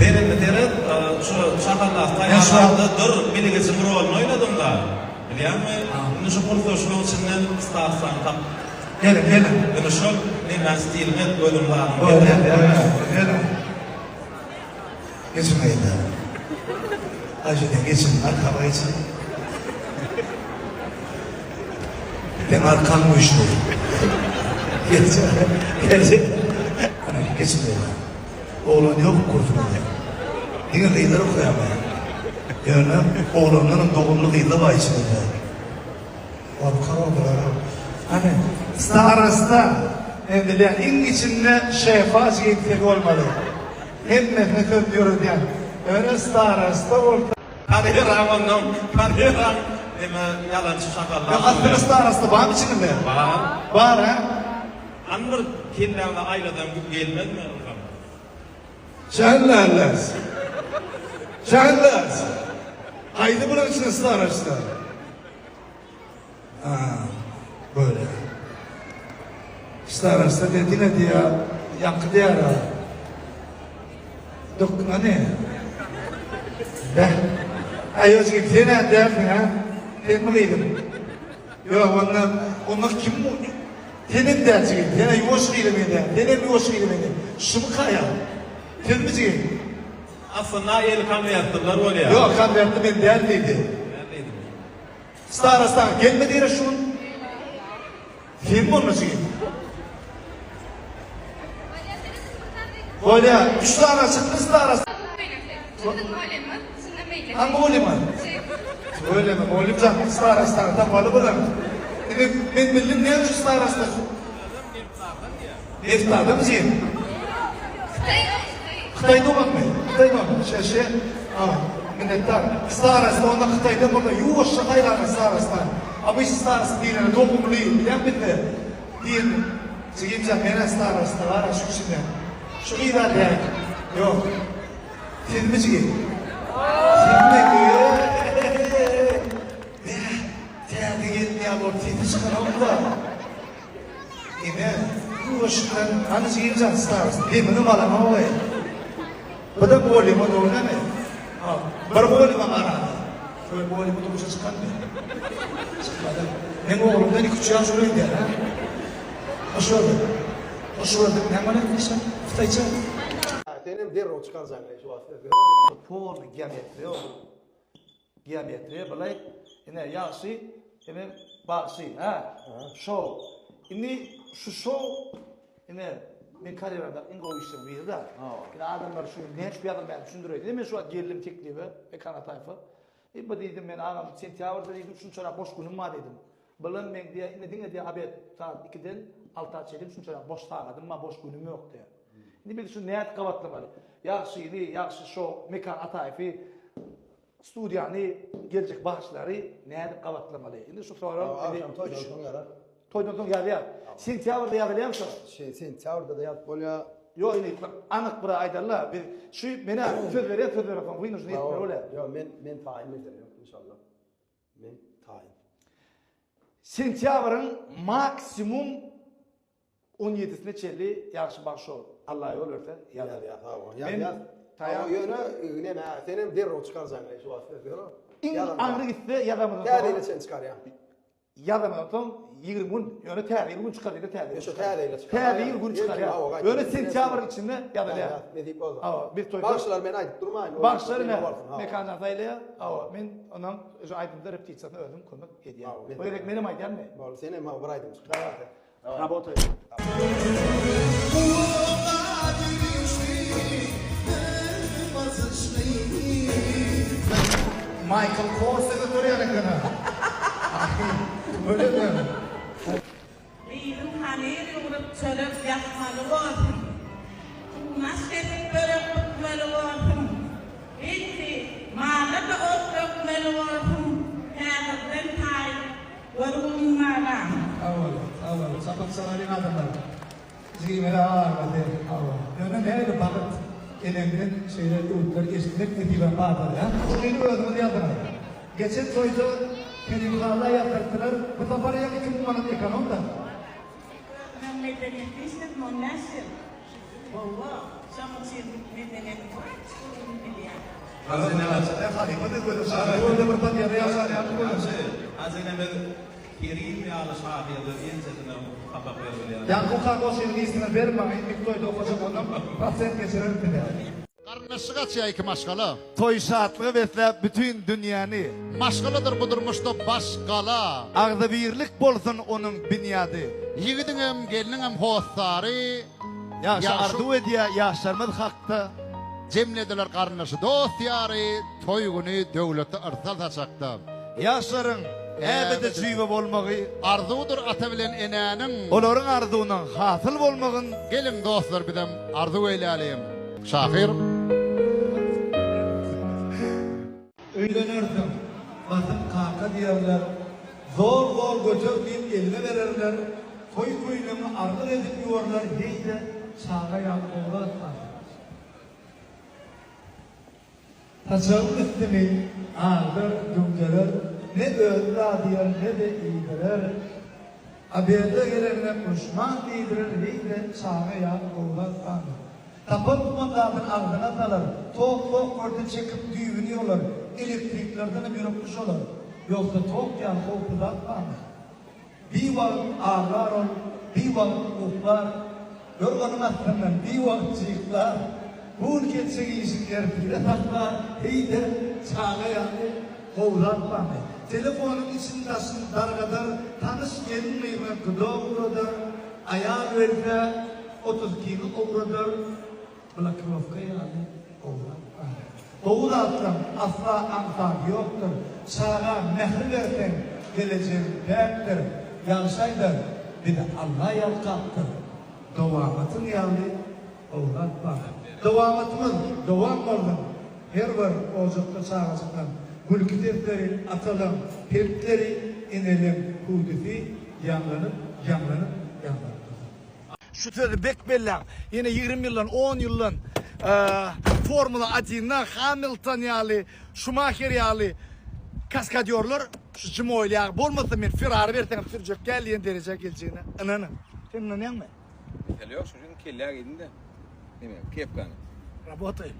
Sen indi seret, şu Şahallas taýýarlanda dur, bilgijiň roluny oýnadyň-da. Bilýäňmi? Indi şu pursat şunuň içinden starstany tap. Geliň, geliň. Indi şol nemäň stilini et, gözüň zadyny Bolýar, bolýar, geliň. Geçiň gyzlar. Aýşe geçiň, arkama geçiň. Seň arkaň güýçli. Geç. Geç. Geçiň gyzlar. Oglan ýok kursumyzda. Diňe gyzlar okaýar. Ýöne oglanlaram dogumly gyzlar bar içimizde. Gorkar bular. Hany, starosta, men bilýän, iň içinde şefa jigitlik bolmaly. Hemmesine söz ýöredýän. Ýöne starosta bolsa. Kamerang onnoň, kamerang neme ýalançy şakallar. Ýok, aslynda starosta barmy içiňizde? Bar. Bar, hä? Hany bir kelläňde aýlasaň gelmezmi ylham? Şäherlerler. Şäherler. Haýsy bulaň içinde starosta? Ha, böyle. Starosta diýe diňe diýe, ýaňky diýara. Dok, hany? Beh. Aý, özgin, sen-ä dälsiň, ha? Senmi gyzym? Ýok, onda, onda kim bu? Senem däl jigim, sen-ä ýuwaş gyza meňzeýäň, senem ýuwaş gyza meňzeýäň. Şumyka ýa? Sizmi jigim? Aslynda eli konwertliler bolýar. Ýok, konwertli men däl diýdi. Däl diýdimi? Starosta gelme diýre şu gün. Sen bolma jigim. Bolýa, üç sany çykdy starosta. Ha mugallyma. Tüweleme, mugallym jan, starostany tapaly biziň. Indi men bildim näme üçin starosta. Neftardanmy jigim? Hytaý doganmy? Hytaý dogan. Şeşe. Ha, minnetdar. Starosta onda Hytaýdan bolsa ýuwaşja saýlanyň starosta. Obyçny starosta diýleni dogumly, bilýän bizde. Diýen jigimjan menä starosta bar-a şu içinde. Şu gyz-a däl. Ýok. Sizmi jigim? Sizmi? Eee! Bäh, täze gelin ýaly bolup sesi çykanok-da. Ine, ýuwaş bilen, hany jigimjan starosta, demigem alamok-eý. Bu-da mugallyma dogry dälmi? Ha, bir mugallyma arada. Şöyle mugallyma durmuşa çykanmy? Çykmady. Meň oglumdan iki-üç ýaş uly öýdýän, ha? Hoş gördük. Hoş gördük. Näme bolýar Nişan? Hytaýça? Senem derrew çykarjaň-eý şu wagt. Polny geometriýa ol. Geometriýa bulaý ine ýagşy hemem bagşy hä şou. Indi şu şou ine meň karýeramdaky iň gowy işleriň biri-de. Ine adamlar şu näçe ýazylmaýany düşündireýin. Ine men şu wagt geldim teklibe Mekan Ataýewe. E bu diýdim men agam sentýabrda diýdim şunçarak boş günüm bar diýdim. Bulam meň diýýär indi diňe diýýär obed sagat ikiden alta çenli şunçarak boş sagadym bar boş günüm ýok diýýär. Indi biz şuny nädip gabatlamaly? Ýagşyny, ýagşy şo Mekan Ataýewi studiýany geljek bagşylary nädip gabatlamaly? Indi şu sorag Agşam toýdan soň ýazar. Toýdan soň ýazýar. Sentýabrda ýazylýarmy şo? Sentýabrda-da ýazyp bolýar. Ýok indi bir anyk bir aýdaly biz şu menä söz berýän söz beremsoň wynujny etmeli bolýar. Ýok men men taýyn mesele ýok inşallah. Men taýyn. Sentýabryň maksimum on ýedisine çenli ýagşy bagşy ol. Alla ýol berse ýazar. Ýaz sag bol. Ýaz ýaz. Taýýar. Ýöne näme senem derrew çykarjaň şu wagt söz ýok. Iň aňry gitse ýazamyzdan soň. Täze ýyla çenli çykarýan. Ýazamyzdan soň 20 gün, ýöne täze ýyl gün çykar diýdi täze ýyl. Şu täze ýyla çykar. Täze ýyl gün çykarýar. Ýöne sentýabryň içinde ýazylýar. Nesip bolsa. Hawa, biz toýda. Bagşylar men aýdyp durmaýyn. Bagşylar ine Mekandan saýlaýar. Hawa, men onam şu aýdymda repetisiýasyna özüm kömek edýän. Bu gezek menem aýdýanmy? Boldy, senem hawa bir aýdym çykar. Работай. Michael Kors göterýän eken-a. Tüweleme. Gyzym hamyr ýugrup çörek ýapmaly bolsun. Tumaç kesip börek bükmeli bolsun. Belki, mala-da ot dökmeli bolsun. Häzirden taýyn görgün balam. Sag boluň, sag boluň. Çapak çalalyň adamlar. Jigimede aglasy. Hawa. Ýöne nähili bagyt eneňden şeýle öwütler eşitmek nesibäm bardyr ýa. Goşgyny özüňiz ýazdyňyz. Geçen toýda Kerim Halla ýazdyrtdylar. Bu sapar ýa 2000 manat ekonom-da. Men medeniýetde işledim on bäş ýyl. Howwa, şoň üçin medeniýet. Halypa biz gözel şahyr. Ýolda bir podýezde ýaşan ýaly gözel. Hazinemiz Kerim ýaly şahyrlar ençesine sapak berip bilýär. Ýaňky okan goşgynyň ysyny ber maňa indiki toýda okajak onam prosent geçirerin size. Garyndaşlyk açýar iki maşgala. Toý şatlygy besläp bütin dünýäni. Maşgaladyr bu durmuşda baş gala. Agzybirlik bolsun onuň binýady. Ýigidiňem, gelniňem hossary. Ýagşy arzuw edýär ýaşlarymyz hakda. Jemlediler garyndaşy dost-ýary, Toý güni döwletli yrsal saçakda. Ýaşlaryň äbede jüýbe bolmagy. Arzuwdyr ata bilen enäniň. Olaryň arzuwynyň hasyl bolmagyn. Geliň dostlar bizem arzuw eýläliň. Şahyr. Öýlenersiň, basym kaka diýerler. Zor-zor göter diýip eline bererler. Toý köýnegiňi arlyk edip ýuwarlar heý-de çaga ýaly owrat bar. Saçagyň üstüni agdar, düňderer, ne özi zat iýer, ne-de iýdirer. Obede gelende puşman diýdirer, heý-de çaga ýaly gowy zat barmy? Tapan-tupan zadyny agzyna salar, tok-pok görse çekip düýbüni ýolar, elektriklerdenem ýürekli şolar. Ýogsa tok ýaly howply zat barmy? Biwagt aglar ol, biwagt uklar, Ýorganyň astyndan biwagt jyklar, Bu günki etjek işin ertire saklar, Heý-de, çaga ýaly gowy zat barmy? Telefonyň için-daşyn dargadar, Tanyş gelin-gyzyna guda ugradar, Aýal welse, 32-ni owradar, Blokirowka ýaly owrat bar. Gowy zatlaň asla aňsady ýokdur. Çaga mähir berseň gelejegiň päkdir. Ýagşy aýdar, bizi Alla ýalkapdyr. Dowamatyň ýaly owrat bar. Dowamatymyz dowam bolsun. Her bir ojakda çagajykdan gülki sesleri, atalaň pentleri, eneleň hüwdüsi ýaňlanyp, ýaňlanyp, ýaňlanyp dursun. Şu sözi bek belläň. Ýene 20 ýyldan, 10 ýyldan Formula Odinde Hamilton ýaly, Şumaher ýaly kaskadýorlar şu Jimoýl ýagy bolmasa men Ferrari berseňem sürjek däl diýen derejä geljegine ynanyň. Sen ynanýaňmy? Mesele ýok, şonuň üçin kellä geýdim-de. Neme, kepkany. Rabotaý.